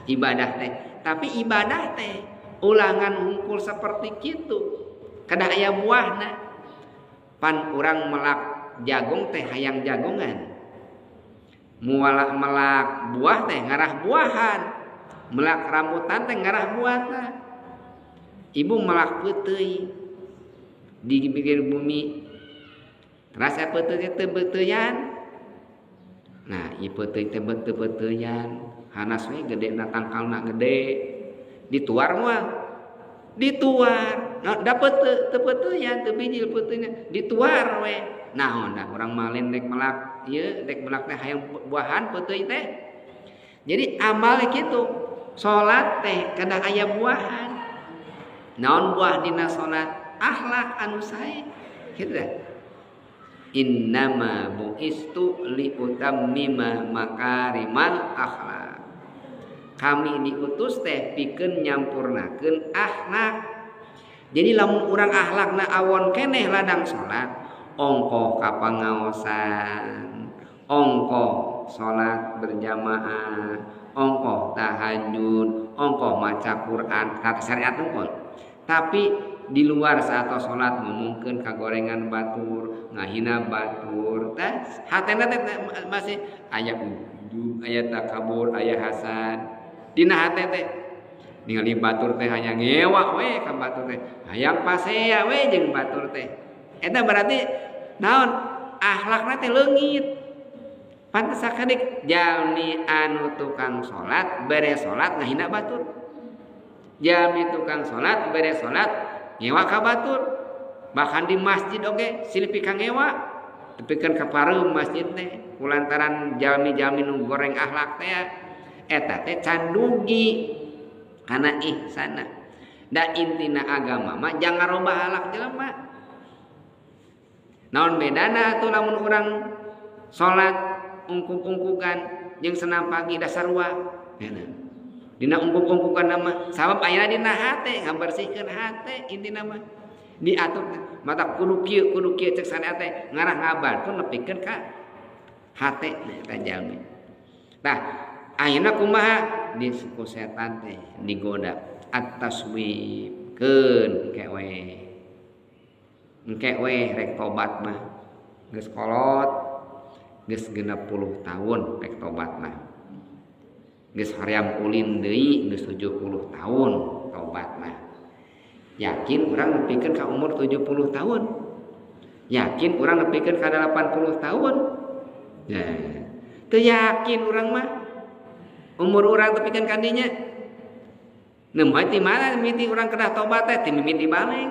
Ibadah teh, tapi ibadah teh ulangan hungkul seperti kitu, kedah aya buahna. Pan urang melak jagung teh hayang jagungan, mualak melak buah teh ngarah buahan, melak rambutan teh ngarah buahna. Ibu melak peuteuy di pinggir bumi, rasa peuteuy teh beuteuyan. Nah, ieu peuteuy teh beuteuyan, hanas we gede na, tangkalna gede, dituar moal? Dituar. Nah, dapet teu peuteuyan, teu bijil peuteuy, dituar we. Naon dah urang malin rek melak ieu, rek melak teh hayang buahan peuteuy teh. Jadi amal kitu, salat teh kedah aya buahan. Naon buah dina salat? Akhlak anu sae kitu dah. Innama bu'istu liutammima makarimal akhlak. Kami diutus teh pikeun nyampurnakeun akhlak. Jadi lamun urang akhlakna awon keneh ladang salat, ongkoh ka pangaosan, ongkoh salat berjamaah, ongkoh tahajud, ongkoh maca Quran, kata syariat unggul. Tapi di luar saat salat ngomongkeun kagorengan batur, ngahina batur, teh hatena teh masih aya ujub, aya takabur, aya hasad. Dina hate teh ningali batur teh hayang ngewa we ka batur teh, hayang pasea we jeung batur teh. Eta berarti naon? Akhlakna teh leungit. Pantes sakedik jalmi anu tukang salat beres salat ngahina batur. Jalmi tukang salat beres salat ngewa ka batur. Bahkan di masjid oge silih pika ngewa, tepikeun ka pareum masjid teh kulantaran jalmi-jalmi nu goreng akhlak teh. Eta teh can dugi kana ihsana. Da intina agama mah jangan robah akhlak jelema. Naon bedana atuh lamun urang salat ungkuk-ungkukan jeung senam pagi dasar sarua? Dina ungkuk-ungkukan mah sabab ayeuna dina hate, ngabersihkeun hate intina mah. Diatur mata kudu kieu cek syariat teh ngarah ngabantu nepikeun ka hate eta jalmi. Tah ayeuna kumaha di suku setan teh digoda at-taswib keun engke we. Engke we rek tobat mah geus kolot, geus 60 tahun rek tobat mah. Geus hoream ulin deui geus 70 tahun tobat mah. Yakin urang nepikeun ka umur 70 tahun. Yakin urang nepikeun ka 80 tahun. Nah, teu yakin urang mah umur urang tepikeun ka dinya. Neumai ti mana mimiti urang kedah tobat teh? Ti mimiti baleg.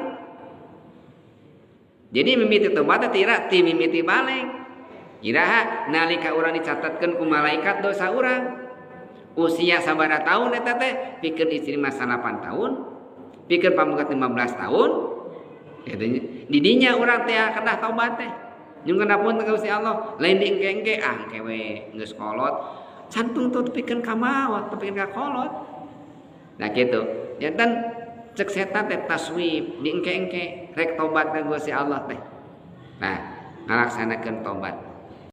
Jadi mimiti tobat teh tira ti mimiti baleg. Iraha nalika urang dicatatkeun ku malaikat dosa urang. Usia sabaraha tahun eta teh? Pikeun istri mah 8 tahun, pikeun pamegat 15 tahun. Eta di dinya urang teh kedah tobat teh. Nyungkeun ampun ka Gusti Allah, lain diengke-engke, ah engke we geus kolot. Can tungtu tepikeun ka maot, tepikeun ka kolot. Nah kitu. Janten cek setan teh taswib diengke-engke rek tobat ka Gusti Allah teh. Nah, ngalaksanakeun tobat.